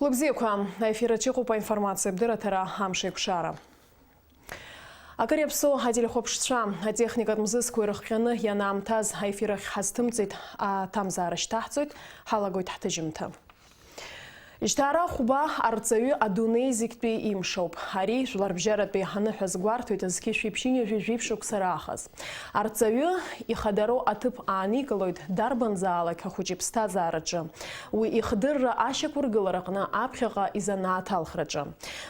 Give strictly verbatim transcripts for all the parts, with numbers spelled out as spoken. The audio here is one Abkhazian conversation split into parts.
Лыбзиақәа, аефир аҿы иҟоуп аинформациа абдырраҭара, амш еиқәшара. Акыр иаԥсоу ателехәаԥшцәа, атехникатә мзызқәа ирыхҟьаны ианаамҭаз аефир ахь ҳазҭымҵит, аҭамзаара шьҭаҳҵоит, ҳалагоит ҳҭыжьымҭа. Жьҭаара хәба арҵаҩы адунеи зегьтәи имшоуп. Ари жәларбжьаратәи аныҳәа згәарҭоит зқьышә ибжьынҩажәи жәиԥшь шықәса раахыс. Арҵаҩы ихадароу аҭыԥ ааникылоит дарбанзаалак ахәыҷы иԥсҭазаараҿы. Уи ихдырра ашьақәыргылараҟны аԥхьаҟа изанааҭ алхраҿы.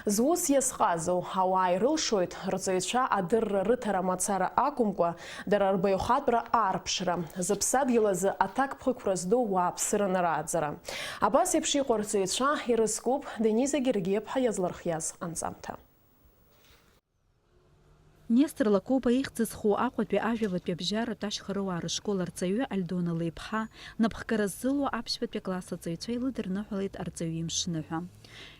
Зус иазҟазоу ауаа ирылшоит рҵаҩцәа адырра рыҭара мацара акәымкәа, дара рбаҩхатәра аарԥшра, зыԥсадгьыл азы аҭакԥхықәра зду уааԥсыра нарааӡара. Абас еиԥш иҟоу арҵаҩцәа ирызкуп Дениза Гергиаԥҳа иазлырхиаз анҵамҭа. Нестор Лакоба ихьӡ зху Аҟәатәи ажәабатәи абжьаратә ашьхарыуаа рышкол арҵаҩы Альдона Леиԥҳа, напхгара ззылуа аԥшьбатәи акласс аҵаҩцәа илыдырныҳәалеит арҵаҩы имшны ҳәа.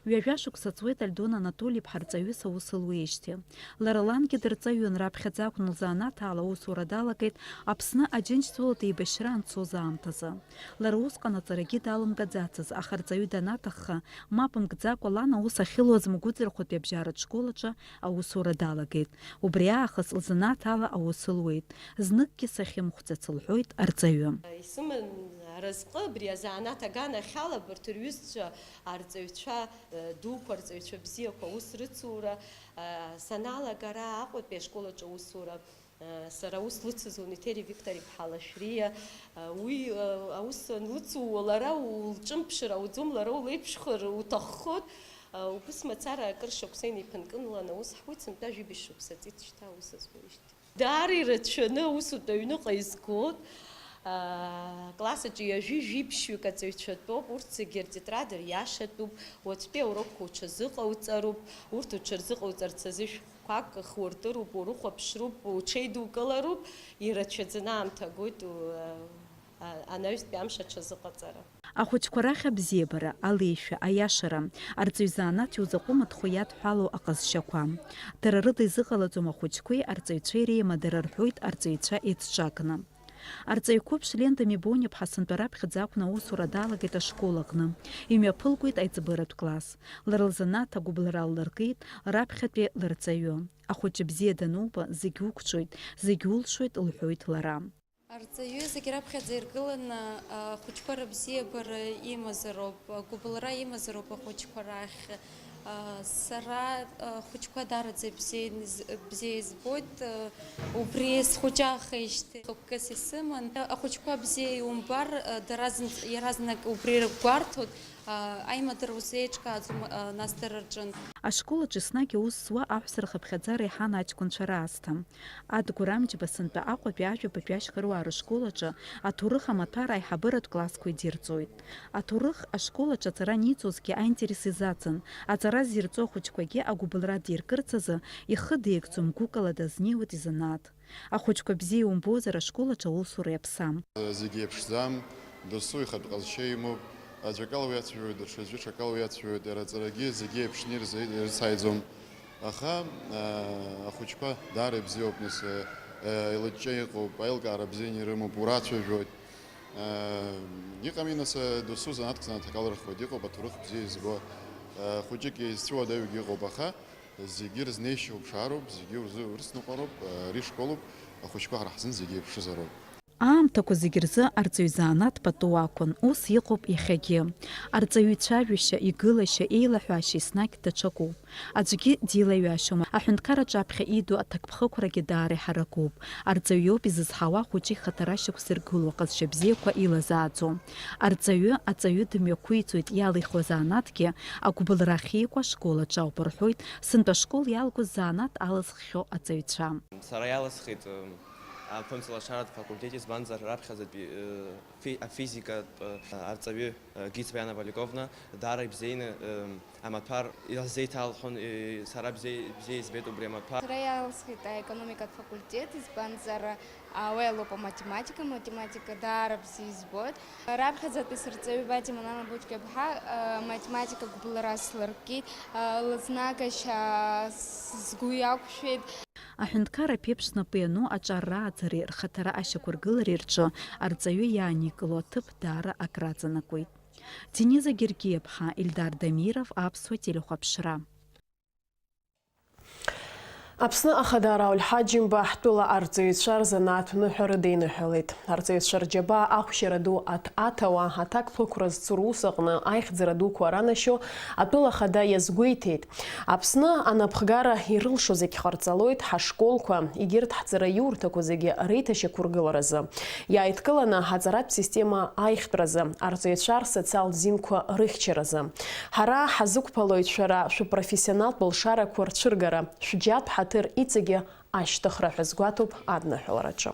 Ҩажәа шықәса ҵуеит Альдона Анатоли-иԥҳа рҵаҩыс аус луеижьҭеи. Лара лангьы дырҵаҩын, раԥхьаӡа акәын лзанааҭ ала аусура далагеит Аԥсны Аџьынџьтәылатә еибашьра анцоз аамҭазы. Лара усҟан аҵарагьы далымгаӡацызт, аха рҵаҩы данаҭахха, мап мкӡакәа лан аус ахьылуаз Мгәыӡырхәатәи абжьаратә школ аҿы аусура далагеит. Убри аахыс лзанааҭ ала аус луеит. Зныкгьы сахьымхәӡац, лҳәоит арҵаҩы. Исыман аразҟы абри азанааҭ аганахьала абарҭ рҩызцәа арҵаҩцәа, э, дуқәа, арҵаҩцәа бзиақәа аус рыцура, э, саналага ара Аҟәатәи ашкол аҿы аусура, э, сара аус лыцызон Еҭери Виктор-иԥҳа Лашәриа. Э, уи, э, аус анлыцуо лара улҿымԥшыр ауӡом, лара улеиԥшхар уҭаххоит. Э, убыс мацара акыр шықәса инеиԥынкылан аус ҳуит, сынтәа жәибжь шықәса ҵит шьҭа аус азуеижьҭеи. Даара ирацәаны аусутә аҩныҟа изгоит. Аа, класс аҿы ҩажәи жәиԥшьҩык аҵаҩцәатәоуп, урҭ зегьы ртетрад риашатәуп, уаҵәтәи аурокқәа уҽазыҟауҵароуп, урҭ уҽырзыҟауҵарц азы шәҟәқәак хуртыроуп, урыхәаԥшроуп, уҽеидукылароуп, ирацәаӡаны аамҭа агоит, у-, а-, анаҩстәи амш аҽазыҟаҵара. Ахәыҷқәа рахь абзиабара, алеишәа, аиашара, арҵаҩ занааҭ иузаҟәымыҭхо иадҳәалоу аҟазшьақәа. Дара рыда изыҟалаӡом ахәыҷқәеи арҵаҩцәеи реимадара, рҳәоит арҵаҩцәа еицҿакны. Арҵаҩ қәыԥш Лента Мибониаԥҳа сынтәа раԥхьаӡа акәны аусура далагеит ашкол аҟны. Имҩаԥылгоит аиҵбыратә класс. Лара лзанааҭ агәыбылра ллыркит раԥхьатәи лырҵаҩы. Ахәыҷы бзиа дануба, зегь уқәҿоит, зегь улшоит, лҳәоит лара. Арҵаҩы зегь раԥхьаӡа иргыланы, а, ахәыҷқәа рыбзиабара имазароуп, агәыбылра имазароуп ахәыҷқәа рахь. А, сара, а, ахәыҷқәа даараӡа ибзиан-, бзиа избоит, а, убри схәыҷаахеижьҭеи хықәкыс исыман. Ахәыҷқәа бзиа иумбар, а, дара зынӡ-, иаразнак убри ргәарҭоит. Аимадара узеиҿкааӡом, нас дара рҿынтә. Ашкол аҿы еснагь аус зуа аҳәса рхыԥхьаӡара иҳан аҷкәынцәа раасҭа. Адгәыр Амҷба сынтәа Аҟәатәи ажәабатәи ашьхаруаа рышкол аҿы аҭоурых амаҭәар аиҳабыратә классқәа идирҵоит. Аҭоурых ашкол аҿы аҵара аниҵозгьы аинтерес изаҵан, аҵара зирҵо ахәыҷқәагьы агәыбылра диркырц азы ихы деигӡом, гәыкала дазнеиуеит изанааҭ. Ахәыҷқәа бзиа иумбозар, ашкол аҿы аусура иаԥсам. Зегьы еиԥшӡам, досу ихатә ҟазшьа имоуп, аӡәы акала уиацәажәоит, даҽаӡәы ҽакала уиацәажәоит, иара аҵарагьы зегьы еиԥшны ирза-, ирцааиӡом. Аха, аа, ахәыҷқәа даара ибзиоуп, нас, аа, еилыҷҷа иҟоуп, аилкаара бзианы ирымоуп, урацәажәоит. Аа, иҟами, нас, досу занааҭк занааҭк алырхуеит, иҟоуп аҭоурых бзиа избо, аа, хәыҷык изцәыуадаҩгьы ыҟоуп, аха зегьы рзнеишьа уԥшаароуп, зегьы урзы-, урыцныҟәароуп, ари школуп, ахәыҷқәа ҳара ҳзын зегьы еиԥшызароуп. Аамҭақәа зегьы рзы арҵаҩ занааҭ пату акәын, ус иҟоуп иахьагьы. Арҵаҩы ицәажәашьа, игылашьа, еилаҳәашьа еснагь даҽакуп. Аӡәгьы дилаҩашьом, аҳәынҭқар аҿаԥхьа иду аҭакԥхықәрагьы даара иҳаракуп. Арҵаҩ иоуп изызҳауа ахәыҷы ихаҭара шықәзыргыло аҟазшьа бзиақәа илазааӡо. Арҵаҩы аҵаҩы дымҩақәиҵоит, иалихуа занааҭгьы агәыбылра ахьикуа ашкол аҿы ауп, рҳәоит сынтәа ашкол иалгоз занааҭ алызххьоу аҵаҩцәа. Сара иалысхит, ы, аԥынҵа лашаратә факультет, избанзар, раԥхьаӡатәи, ы, фи-, афизикатә, ы, арҵаҩы, ы, Гицба Иана Валиковна даара ибзианы, ы, амаҭәар илзеиҭалҳәон, ы, сара бзиа, бзиа избеит убри амаҭәар. Сара иалысхит аекономикатә факультет, избанзар, а, уи алоуп аматематика, аматематика даара бзиа избоит. Раԥхьаӡатәи сырҵаҩы Бадима Нана Бочкиаԥҳа, а, аматематика гәыбылра слыркит, а, лызнагашьа с-, сгәы иақәшәеит. Аҳәынҭқар аԥеиԥш знапы иану аҿар рааӡареи рхаҭара ашьақәыргылареи рҿы арҵаҩы иааникыло аҭыԥ даара акраҵанакуеит. Дениза Гергиаԥҳа, Ильдар Дамиров, Аԥсуа телехәаԥшра. Аԥсны Ахада Рауль Ҳаџьымба ҳтәыла арҵаҩцәа рзанааҭ ныҳәа рыдиныҳәалеит. Арҵаҩцәа рџьабаа ахәшьара ду аҭ-, аҭауа, аҭакԥхықәра зцу рус аҟны аихьӡара дуқәа ранашьо атәыла ахада иазгәеиҭеит, Аԥсны анапхгара ирылшо зегь ҟарҵалоит ҳашколқәа, егьырҭ ҳҵараиурҭақәа зегьы реиҭашьақәыргыларазы, иааидкыланы аҵаратә система аихтәразы, арҵаҩцәа рсоциалтә зинқәа рыхьчаразы. Ҳара ҳазықәԥалоит шәара шәыпрофессионалтә лшарақәа рцәыргара, шәџьатә ҳаҭыр иҵегьы ашьҭыхра ҳәа азгәаҭоуп адныҳәалараҿы.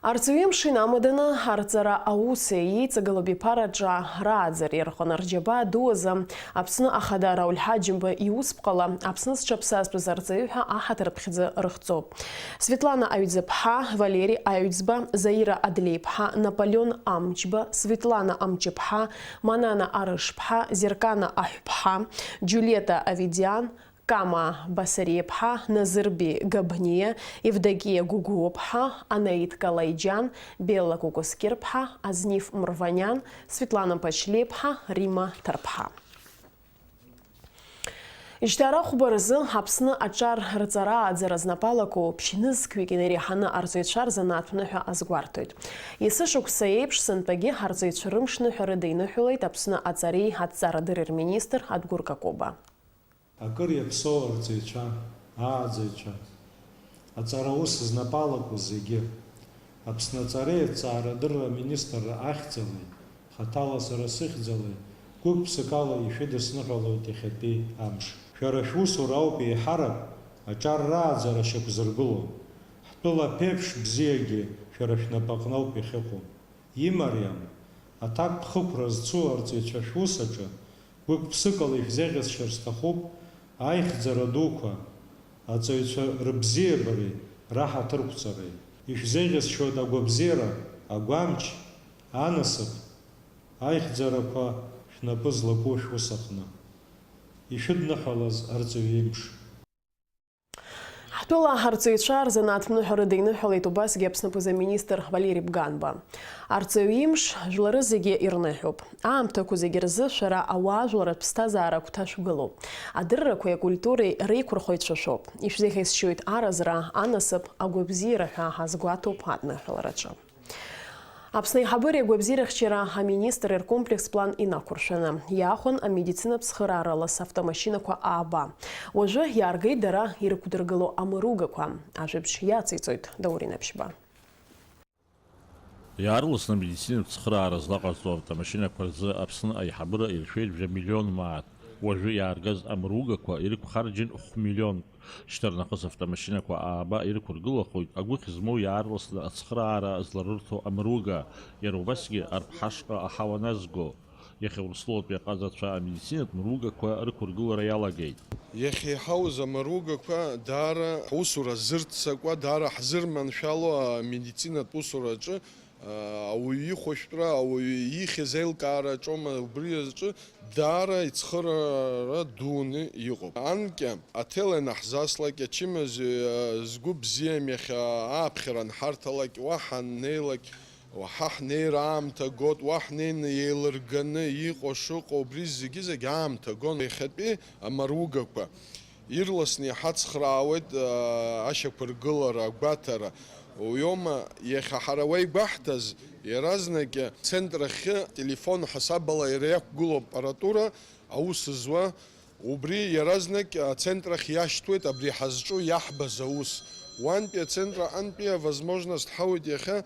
Арҵаҩы мшын амаданы арҵара аус еиҵагылоуп иԥараҿы рааӡара иарҟан рџьабаа дуазы Аԥсны Ахада Рауль Ҳаџьымба иусԥҟала Аԥсны зҽаԥсазтәыз арҵаҩы ҳәа аҳаҭыртә хьӡы рыхҵоуп. Светлана Аҩӡаԥҳа, Валери Аҩӡба, Заира Адлеиԥҳа, Наполеон Амҷба, Светлана Амҷыԥҳа, Манана Арышԥҳа, Зеркана Аҳәԥҳа, Џьулиета Авидиан, Кама Басариаԥҳа, Назырби Габниа, Евдокиа Гәыгәуаԥҳа, Анаит Калаиџьан, Белла Кәыкәыскьырԥҳа, Азниф Мырваниан, Светлана Пачлеиԥҳа, Римма Ҭарԥҳа. Ишьҭа арахәба рзы Аԥсны аҿар рҵара ааӡара знапалақәоу ԥшь-нызқьҩык инареиҳаны арҵаҩцәа рзанааҭ ныҳәа азгәарҭоит. Есышықәса еиԥш сынтәагьы арҵаҩцәа рымшныҳәа рыдиныҳәалеит Аԥсны аҵареи аҭҵаарадырреи рминистр Адгәыр Какоба. Акыр иаԥсоу арҵаҩцәа, ааӡаҩцәа, аҵараус знапалақәоу зегьы, Аԥсны аҵареи аҭҵаарадырра аминистрра ахьӡалеи, хаҭала сара сыхьӡалеи, гәык-ԥсыкала ишәыдысныҳәалоит иахьатәи амш. Шәара шәусура ауп еиҳарак аҿар рааӡара шьақәзыргыло. Ҳтәыла аԥеиԥш бзиагьы шәара шәнапаҟны ауп иахьыҟоу. Имариам, аҭакԥхықәра зцу арҵаҩцәа шәус аҿы гәык-ԥсыкала ишәзеӷьасшьар сҭахуп аихьӡара дуқәа, аҵаҩцәа рыбзиабареи раҳаҭырқәҵареи. Ишәзеӷьасшьоит агәабзиара, агәамч, анасыԥ, аихьӡарақәа шәнапы злаку шәус аҟны. Ишәыдныҳәалаз арҵаҩы имш. Ҳтәыла арҵаҩцәа рзанааҭ ныҳәа рыдиныҳәалеит убасгьы Аԥсны аԥыза-министр Валери Бганба. Арҵаҩы имш жәлары зегьы ирныҳәоуп. Аамҭақәа зегьы рзы шәара ауаажәларратә ԥсҭазаара агәҭа шәгылоуп. Адыррақәеи акультуреи реиқәырхаҩцәа шәоуп. Ишәзеиӷьасшьоит аразра, анасыԥ, агәабзиара ҳәа азгәаҭоуп адныҳәалараҿы. Аԥсны аиҳабыреи агәабзиарахьчара аминистри ркомплекс план инақәыршәаны иаахәан амедицинатә цхырааралас автомашьынақәа ааба. Уажәы иааргеит дара ирықәдыргыло амыругақәа. Ажәабжь иациҵоит Даур Инаԥшьба. Иаарласны амедицинатә цхыраара злаҟарҵо автомашьынақәа рзы Аԥсны аиҳабыра иршәеит жәа миллион мааҭ. Уажәы иааргаз амыругақәа ирықәхарџьын хә миллионк. Шьҭарнахыс автомашьынақәа ааба ирықәыргылахоит агәыхь змоу иаарласны ацхыраара зларырҭо амыруга, иара убасгьы арԥҳашҟа аҳауа назго. Иахьа Урыстәылатәи аҟазацәа амедицинатә мыругақәа рықәыргылара иалагеит. Иахьа иҳауз амыругақәа даара ҳусура зырццакуа, даара ҳзырманшәало амедицинатә усураҿы, ауаҩы ихәышәтәра, ауаҩы ихьыз аилкаара аҿоума, убри азҿы даара ицхыраара дуны иҟоуп. Анкьа аҭел ианаҳзаслак, ачымазаҩ, а, згәы бзиам иахьа ааԥхьара анҳарҭалак, уа ҳаннеилак, уаҳа ҳнеира аамҭа гот, уа ҳнеины еилырганы иҟоу шыҟоу, убри зегьы-зегь аамҭа гон. Иахьатәи амаругақәа ирласны иҳацхраауеит, а, ашьақәыргылара, агәаҭара. Уиоума, иахьа ҳара уа игәаҳҭаз, иаразнак ацентр ахьы телефон ҳасабала иара иақәгылоу аппаратура аус зуа, убри иаразнак ацентр ахь иашьҭуеит абри ҳазҿу иаҳбаз аус. Уантәи ацентр аҟынтәи авозможност ҳауеит иахьа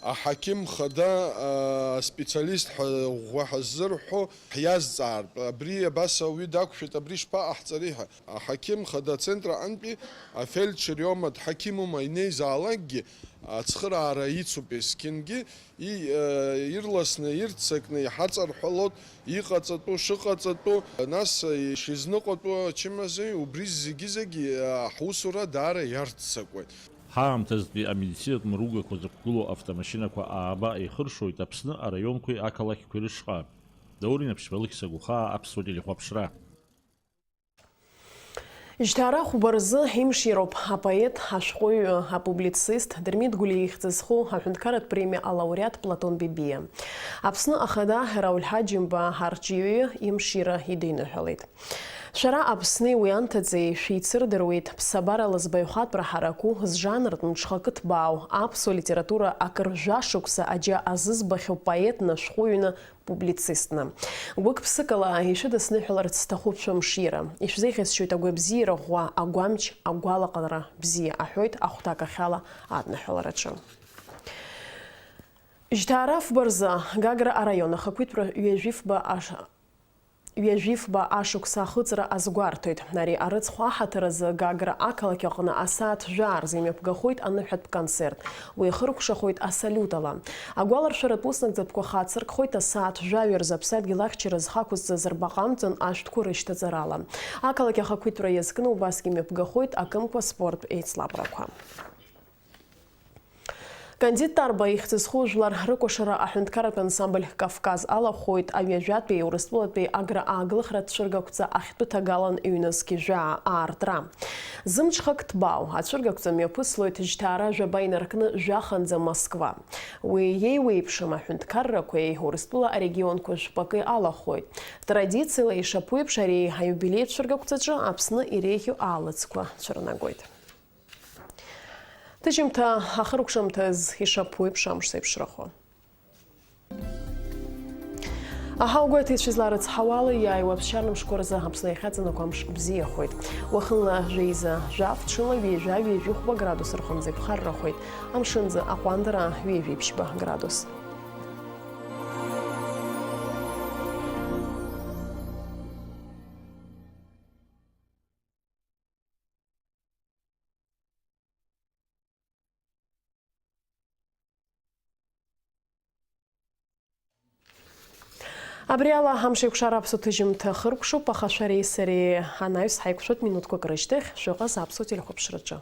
аҳақьым хада, а, специалист ҳәа ӷәӷәа ҳаззырҳәо ҳиазҵаартә. Абри абас ауаҩы дақәшәеит, абри шԥаҟаҳҵари ҳәа. Аҳақьым хада ацентр аҟынтәи афельдшер иоума, дҳақьымума инеизаалакгьы, ацхыраара ицуп есқьынгьы, и-, э, ирласны, ирццакны иҳаҵарҳәалоит, иҟаҵатәу, шыҟаҵатәу, нас, э, ишизныҟәатәу ачымазаҩ, убри зегьы-зегь, э, ҳусура даара иарццакуеит. Ҳаамҭазтәи амедицинатә мыругақәа зықәгылоу автомашьынақәа ааба еихыршоит Аԥсны араионқәеи ақалақьқәеи рышҟа. Даур Инаԥшьба, Алықьса Гәхаа, Аԥсуа телехәаԥшра. Жьҭаара хәба рзы имшироуп апоет, ашәҟәыҩҩы, апублицист, Дырмит Гәлиа ихьӡ зху аҳәынҭқарратә премиа алауреат Платон Бебиа. Аԥсны Ахада Рауль Ҳаџьымба арҿиаҩы имшира идиныҳәалеит. Шәара Аԥсни уи анҭыҵи шәеицырдыруеит, ԥсабарала збаҩхатәра ҳараку, зжанртә мҽхакы ҭбаау, аԥсуа литература акыр жәашықәса аџьа азызбахьоу поетны, шәҟәыҩҩны, публицистны. Гәык-ԥсыкала ишәыдысныҳәаларц сҭахуп шәымшира. Ишәзеиӷьасшьоит агәабзиара ӷәӷәа, агәамч, агәалаҟара бзиа, аҳәоит ахәҭакахьала адныҳәалараҿы. Жьҭаара фба рзы Гагра араион ахақәиҭра ҩажәифба аш-, ҩажәифба ашықәса ахыҵра азгәарҭоит. Ари арыцхә аҳаҭыр азы Гагра ақалақь аҟны асааҭ жәаа рзы имҩаԥгахоит аныҳәатә концерт. Уи ихыркәшахоит асалиут ала. Агәаларшәаратә уснагӡатәқәа хацыркхоит асааҭ жәаҩа рзы аԥсадгьыл ахьчара зхы ақәызҵаз рбаҟа амҵан ашәҭқәа рышьҭаҵарала. Ақалақь ахақәиҭра иазкны убасгьы имҩаԥгахоит акымқәа спорттә еицлабрақәа. Кандид Тарба ихьӡ зху жәлар рыкәашара аҳәынҭқарратә ансамбль Кавказ алахәхоит аҩажәатәи Урыстәылатәи агра ааглыхратә цәыргақәҵа ахьтәы ҭагалан ҩнызқь жәаа аартра. Зымҽхак ҭбаау ацәыргақәҵа мҩаԥыслоит жьҭаара жәаба инаркны жәаханӡа Москва. Уи иеиуеиԥшым аҳәынҭқаррақәеи Урыстәыла арегионқәа жәпакы алахәхоит. Традициала ишаԥу еиԥш ари аиубилеи цәыргақәҵаҿы Аԥсны иреиӷьу аалыҵқәа цәырнагоит. Ҭыжьымҭа ахыркәшамҭаз ишаԥу еиԥш амш зеиԥшрахо. Аҳауагәеиҭаҩцәа изларыцҳауала, иааиуа аԥсшьара мшқәа рзы Аԥсны иахьаҵанакуа амш бзиахоит. Уахынла жәеиза жәаф, ҽынла ҩажәа-ҩажәихәба градус рҟынӡа иԥхаррахоит. Амшынӡы аҟәандара ҩажәи ԥшьба градус. Абри ала амш еиқәшара аԥсуа ҭыжьымҭа хыркәшоуп, аха шәареи сареи анаҩс ҳаиқәшәоит минуҭқәак рышьҭахь, шәыҟаз аԥсуа телехәаԥшраҿы.